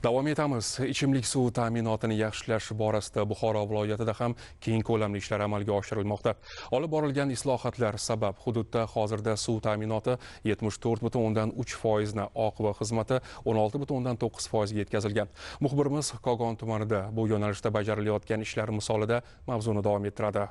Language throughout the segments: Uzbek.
Davom etamiz. Ichimlik suvi ta'minotini yaxshilash borasida Buxoro viloyatida ham keng ko'lamli ishlar amalga oshirilmoqda. Olib borilgan islohotlar sabab hududda hozirda suv ta'minoti 74,3% ni, oqova xizmati 16,9% ga yetkazilgan. Muxbirimiz Kogon tumanida bu yo'nalishda bajarilayotgan ishlar misolida mavzuni davom ettiradi.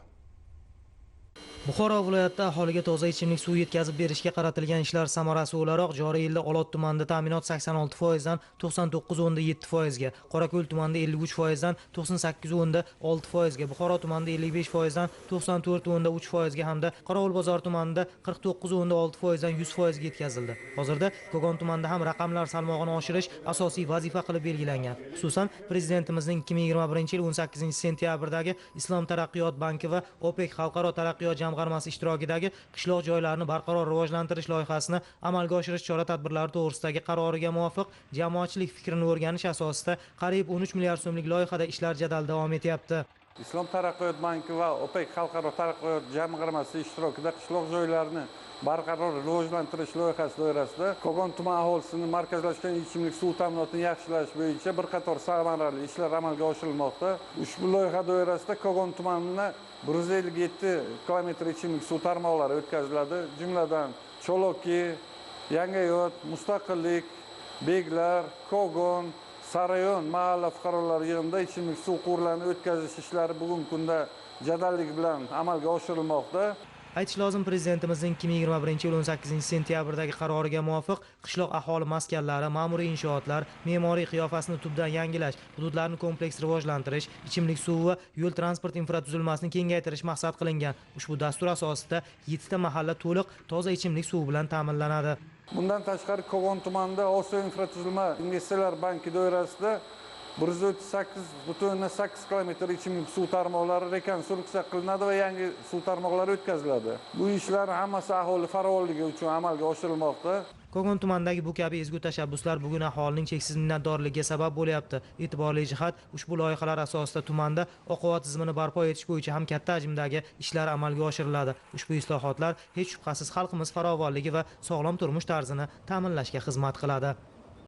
Buxoro viloyatida aholiga toza ichimlik suvi yetkazib berishga qaratilgan ishlar samarasi o'laroq joriy yilda Olot tumanida ta'minot 86% dan 99,7% ga, Qorako'l tumanida 53% dan 98,6% ga, Buxoro tumanida 55% dan 94,3% ga hamda Qorovulbozor tumanida 49,6% dan 100% ga yetkazildi. Hozirda Kogon tumanida ham raqamlar salmog'ini oshirish asosiy vazifa qilib belgilangan. Xususan, Prezidentimizning 2021-yil 18-sentyabrdagi Islom taraqqiyot banki va OPEC xalqaro taraqqiyot jamg'armasi ishtirokidagi qishloq joylarini barqaror rivojlantirish loyihasini amalga oshirish chora-tadbirlari to'g'risidagi qaroriga muvofiq jamoatchilik fikrini o'rganish asosida qariyb 13 milliard so'mlik loyihada ishlar jadal davom etyapti. Islom taraqqiyot banki va OPEC xalqaro taraqqiyot jamg'armasi ishtirokida qishloq joylarini barqaror rivojlantirish loyihasi doirasida Kogon tuman aholisini markazlashgan ichimlik suv ta'minotini yaxshilash bo'yicha bir qator samarali ishlar amalga oshirilmoqda. Ushbu loyiha doirasida Kogon tumanini 157 kilometr ichimlik suv tarmoqlari o'tkaziladi. Jumladan Choloki, Yangiyot, Mustaqillik, Beglar, Kogon, Sarayon mahalla fuqarolari yig'inida ichimlik suv quvurlarini o'tkazish ishlari bugungi kunda jadallik bilan amalga oshirilmoqda. Aytish lozim, Prezidentimizning 2021-yil 18-sentyabrdagi qaroriga muvofiq qishloq aholi maskanlari, ma'muriy inshootlar, me'moriy qiyofasini tubdan yangilash, hududlarni kompleks rivojlantirish, ichimlik suvi va yo'l transport infratuzilmasini kengaytirish maqsad qilingan. Ushbu dastur asosida 7 ta mahalla to'liq toza ichimlik suvi bilan ta'minlanadi. Bundan tashqari Kogon tumanida Osiyo infratuzilma investitsiyalar banki doirasida 138,8 kilometr ichimlik suv tarmoqlari rekonstruksiya qilinadi va yangi suv tarmoqlari o'tkaziladi. Bu ishlar hammasi aholi farovonligi uchun amalga oshirilmoqda. Kogon tumanidagi bu kabi ezgu tashabbuslar bugun aholining cheksiz minnatdorligiga sabab bo'lyapti. E'tiborli jihat, ushbu loyihalar asosida tumanda oqova tizimini barpo etish bo'yicha ham katta hajmdagi ishlar amalga oshiriladi. Ushbu islohotlar hech shubhasiz xalqimiz farovonligi va sog'lom turmush tarzini ta'minlashga xizmat qiladi.